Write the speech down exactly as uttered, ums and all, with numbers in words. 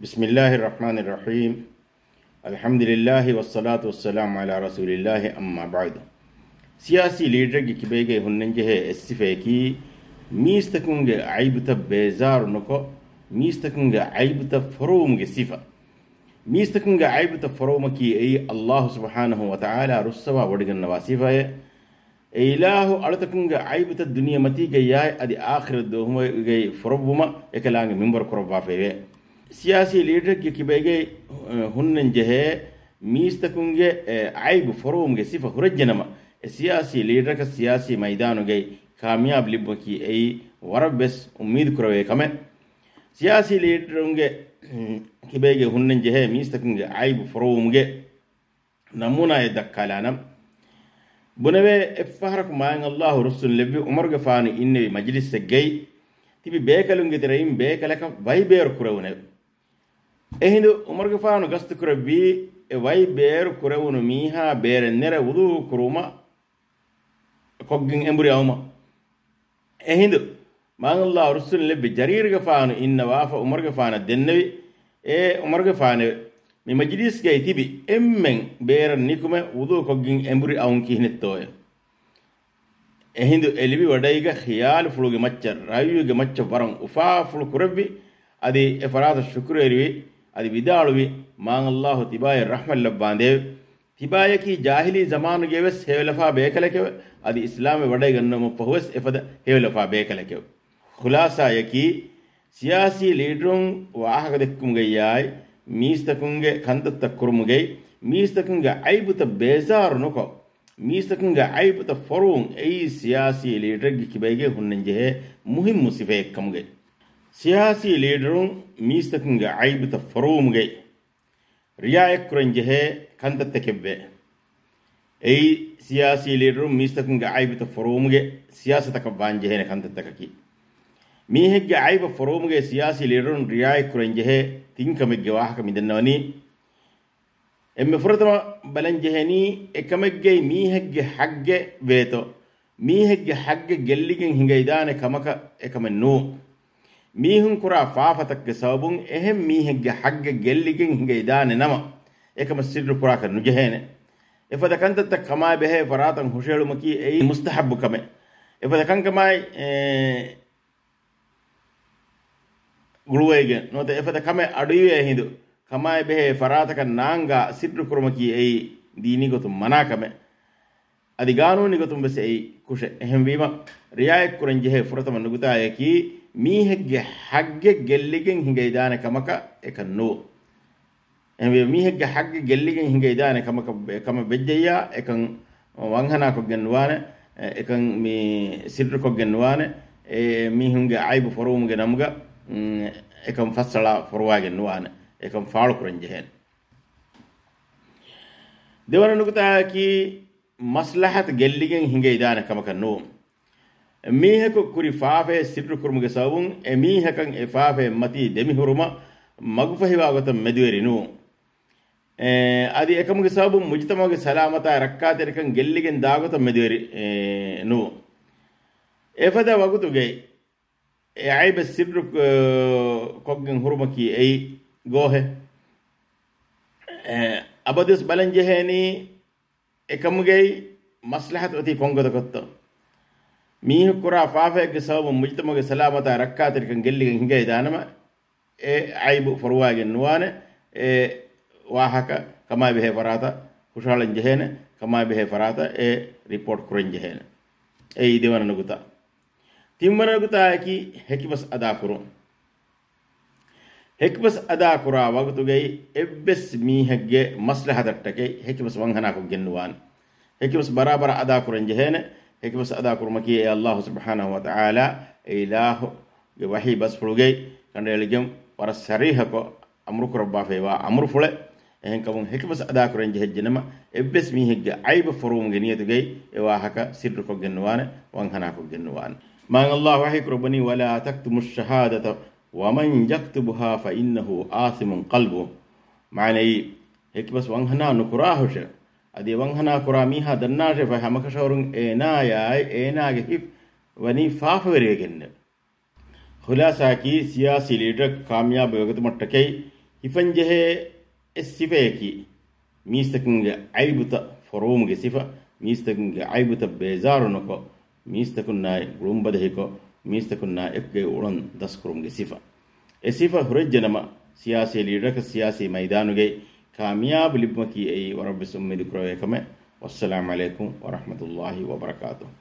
بسم الله الرحمن الرحيم. الحمد لله والصلاة والسلام على رسول الله، أما بعد. ސިޔާސީ ލީޑަރެއްގެ ކިބައިގައި ހުންނަންޖެހޭ އެއްސިފަޔަކީ، މީސްތަކުންގެ އައިބުތައް ބޭޒާރު ނުކޮށް، މީސްތަކުންގެ އައިބުތައް ފޮރުވުމުގެ ސިފަ. މީސްތަކުންގެ އައިބުތައް ފޮރުވުމަކީ އެއީ ﷲ ސުބްޙާނަހޫ ވަތަޢާލާ ރުއްސަވާ ވޮޑިގަންނަވާ ސިފައެއް. އެ އިލާހު އަޅުތަކުންގެ އައިބުތައް ދުނިޔެމަތީގައްޔާއި އަދި އާޚިރަތް ދުވަހުގައި ފޮރުއްވުމަށް އެކަލާނގެ މިންވަރު ކުރައްވާފައެވެ. ސިޔާސީ ލީޑަރެއްގެ ކިބައިގައި، އެ، ހުންނަންޖެހޭ މީސްތަކުންގެ، އެ، އައިބު ފޮރުވުމުގެ ސިފަ ހުރެއްޖެނަމަ، އެ ސިޔާސީ ލީޑަރަކަށް ސިޔާސީ މައިދާނުގައި ކާމިޔާބު ލިބުމަކީ އެއީ ވަރަށްވެސް އުއްމީދު ކުރެވޭ ކަމެއް. ސިޔާސީ ލީޑަރުންގެ، އެ، ކިބައިގައި ހުންނަންޖެހޭ މީސްތަކުންގެ އައިބު ފޮރުވުމުގެ ނަމޫނާއެއް ދައްކާލާނަން. ބުނެވޭ، އެއްފަހަރަކު މާތް ﷲ ރުއްސުން ލެއްވި ޢުމަރުގެފާނު އިންނެވި މަޖިލިސްއެއްގައި ތިބި ބޭކަލުންގެ ތެރެއިން ބޭކަލަކަށް ވައިބޭރު ކުރެވުނެވެ. އެހިނދު ޢުމަރުގެފާނު ގަސްތުކުރެއްވީ، އެ ވައިބޭރު ކުރެވުނު މީހާ ބޭރެއް ނެރެ ވުޟޫ ކުރުމަށް ކޮށްގެން އެނބުރި އައުމަށް. އެހިނދު މާތް ﷲ ރުއްސުން ލެއްވި ޖަރީރުގެފާނު އިންނަވާފަ ޢުމަރުގެފާނަށް ދެންނެވި، އޭ ޢުމަރުގެފާނެވެ! މި މަޖިލީސްގައި ތިބި އެންމެން ބޭރަށް ނިކުމެ ވުޟޫ ކޮށްގެން އެނބުރި އައުން ކިހިނެއްތޯއެ؟ އެހިނދު އެ ލިބި ވަޑައިގަ ޚިޔާލުފުޅުގެ މައްޗަށް، ރައްޔުގެ މައްޗަށް ވަރަށް އުފާފުޅު ކުރެއްވި، އަދި އެ ފަރާތަށް ޝުކުރުވެރިވި، އަދި ވިދާޅުވި، މާތް ﷲ ތިބާޔަށް ރަޙްމަތް ލައްވާނދޭވެ! ތިބާޔަކީ ޖާހިލީ ޒަމާނުގައިވެސް ހެޔޮލަފާ ބޭކަލެކެވެ. އަދި އިސްލާމްވެ ވަޑައިގަންނަވުމަށްފަހުވެސް އެފަދަ ހެޔޮލަފާ ބޭކަލެކެވެ. ޚުލާސާޔަކީ، ސިޔާސީ ލީޑަރުން ވާހަކަ ދެއްކުމުގައްޔާއި، މީސްތަކުންގެ ކަންތައްތައް ކުރުމުގައި، މީސްތަކުންގެ އައިބުތައް ބޭޒާރު ނުކޮށް، މީސްތަކުންގެ އައިބުތައް ފޮރުވުން އެއީ ސިޔާސީ ލީޑަރެއްގެ ކިބައިގައި ހުންނަންޖެހޭ މުހިއްމު ސިފައެއްކަމުގައި. ސިޔާސީ ލީޑަރުން މީސްތަކުންގެ އައިބުތައް ފޮރުވުމުގައި ރިޢާޔަތްކުރަންޖެހޭ ކަންތައްތަކެއްވޭ. އެއީ، ސިޔާސީ ލީޑަރުން މީސްތަކުންގެ އައިބުތައް ފޮރުވުމުގެ ސިޔާސަތަކަށް ވާންޖެހޭނެ ކަންތައްތަކަކީ. މީހެއްގެ އައިބަށް ފޮރުވުމުގެ ސިޔާސީ ލީޑަރުން ރިޢާޔަތްކުރަންޖެހޭ ތިން ކަމެއްގެ ވާހަކަ މިދަންނަވަނީ. އެންމެ ފުރަތަމަ ބަލަންޖެހެނީ، އެކަމެއްގައި މީހެއްގެ ހައްގެއް ވޭތޯ، މީހެއްގެ ހައްގެއް ގެއްލިގެން ހިނގައިދާނެ ކަމަކަށް އެކަމެއް ނޫން. މީހުން ކުރާ ފާފަތަކުގެ ސަބަބުން އެހެން މީހެއްގެ ހައްގެއް ގެއްލިގެން ހިނގައިދާނެ ނަމަ، އެކަމަށް ސިއްރު ކުރާކަށް ނުޖެހޭނެ. އެފަދަ ކަންތައްތައް ކަމާއި ބެހޭ ފަރާތަށް ހުށަހެޅުމަކީ އެއީ މުސްތަޙައްބު ކަމެއް. އެފަދަ ކަންކަމާއި، އެ، ގުޅުވައިގެން ނުވަތަ އެފަދަ ކަމެއް އަޑުއިވޭ ހިނދު، ކަމާއި ބެހޭ ފަރާތަކަށް ނާންގާ ސިއްރު ކުރުމަކީ އެއީ ދީނީ ގޮތުން މަނާ ކަމެއް. އަދި ގާނޫނީ ގޮތުން ވެސް އެއީ ކުށެއް. އެހެންވީމަ، ރިޢާޔަތްކުރަން ޖެހޭ ފުރަތަމަ ނުކުތާޔަކީ، މީހެއްގެ ހައްގެއް ގެއްލިގެން ހިނގައިދާނެ ކަމަކަށް އެކަން ނޫން. އެހެންވެ، މީހެއްގެ ހައްގެއް ގެއްލިގެން ހިނގައިދާނެ ކަމަކަށް، ކަމަށް ވެއްޖެއްޔާ، އެކަން ވަންހަނާކޮށްގެން ނުވާނެ، އެކަން މި ސިއްރުކޮށްގެން ނުވާނެ، އެ މީހުންގެ އައިބު ފޮރުވުމުގެ ނަމުގަ، އުން، އެކަން ފައްސަޅާ ފޮރުވާގެން ނުވާނެ، އެކަން ފާޅުކުރަން ޖެހޭނެ. ދެވަނަ ނުކުތާއަކީ، މަސްލަހަތު ގެއްލިގެން ހިނގައިދާނެ ކަމަކަށް ނޫން. މީހަކު ކުރި ފާފައެއް ސިއްރު ކުރުމުގެ ސަބަބުން އެ މީހަކަށް އެ ފާފައެއް މަތީ ދެމިހުރުމަށް މަގުފަހިވާ ގޮތަށް މެދުވެރި ނޫން. އެ، އަދި އެކަމުގެ ސަބަބުން މުޖުތަމަޢުގެ ސަލާމަތާއި ރައްކާތެރިކަން ގެއްލިގެން ދާގޮތަށް މެދުވެރި، އެ، ނޫން. އެފަދަ ވަގުތުގައި އެ އައިބެއް ސިއްރު، އެ، ކޮށްގެން ހުރުމަކީ އެއީ ގޯހެއް. އެ، އަބަދުވެސް ބަލަން ޖެހޭނީ، އެކަމުގައި މަސްލަހަތު އޮތީ ކޮންގޮތަކަށްތޯ؟ މީހަކު ކުރާ ފާފައެއްގެ ސަބަބުން މުޖުތަމަޢުގެ ސަލާމަތާ ރައްކާތެރިކަން ގެއްލިގެން ހިނގައިދާނަމަ، އެ އައިބު ފޮރުވާގެން ނުވާނެ. އެ ވާހަކަ ކަމާއިބެހޭ ފަރާތަށް ހުށަހަޅަން ޖެހޭނެ، ކަމާއިބެހޭ ފަރާތަށް އެ ރިޕޯޓް ކުރަން ޖެހޭނެ. އެއީ ދެވަނަ ނުކުތާ. ތިންވަނަ ނުކުތާއަކީ ހެކިބަސް އަދާކުރުން. ހެކިބަސް އަދާކުރާ ވަގުތުގައި އެއްވެސް މީހެއްގެ މަސްލަހަތަށްޓަކައި ހެކިބަސް ވަންހަނާކޮށްގެން ނުވާނެ. ހެކިބަސް ބަރާބަރަށް އަދާކުރަން ޖެހޭނެ. ހެކިބަސް އަދާކުރުމަކީ އެ ﷲ ސުބްޙާނަހޫ ވަތަޢާލާ އެ އިލާހުގެ ވަޙީ ބަސްފުޅުގައި ކަނޑައެޅިގެން ވަރަށް ޞަރީޙަކޮށް އަމުރުކުރައްވާފައިވާ އަމުރުފުޅެއް. އެހެންކަމުން ހެކިބަސް އަދާކުރަން ޖެހިއްޖެނަމަ، އެއްވެސް މީހެއްގެ އައިބަށް ފޮރުވުމުގެ ނިޔަތުގައި އެ ވާހަކަ ސިއްރުކޮށްގެން ނުވާނެ، ވަންހަނާކޮށްގެން ނުވާނެ. މާތް ﷲ ވަޙީކުރައްވަނީ، "ولا تكتموا الشهادة ومن يكتمها فإنه آثم قلبه." މާނައީ، ހެކިބަސް ވަންހަނާ ނުކުރާހުށެވެ. އަދި ވަންހަނާ ކުރާ މީހާ ދަންނާށެވެ، ހަމަކަށަވަރުން އޭނާޔާއި އޭނާގެ ހިތް ވަނީ ފާފަވެރިވެގެންނެވެ. ޚުލާސާއަކީ، ސިޔާސީ ލީޑަރަކު ކާމިޔާބުވެގަތުމަށްޓަކައި ހިފަންޖެހޭ އެއް ސިފަޔަކީ، މީސްތަކުންގެ އައިބުތައް ފޮރުވުމުގެ ސިފަ، މީސްތަކުންގެ އައިބުތައް ބޭޒާރުނުކޮށް، މީސްތަކުންނާއި ގުޅުންބަދަހިކޮށް، މީސްތަކުންނާ އެކުގައި އުޅުން ދަސްކުރުމުގެ ސިފަ. އެ ސިފަ ހުރެއްޖެނަމަ، ސިޔާސީ ލީޑަރަކަށް ސިޔާސީ މައިދާނުގައި ކާމިޔާބު ލިބުމަކީ އެއީ ވަރަށްވެސް އުއްމީދު ކުރެވޭ ކަމެއް. ވައްސަލާމް ޢަލައިކުމް ވަރަޙްމަތުﷲ ވަބަރަކާތުހު.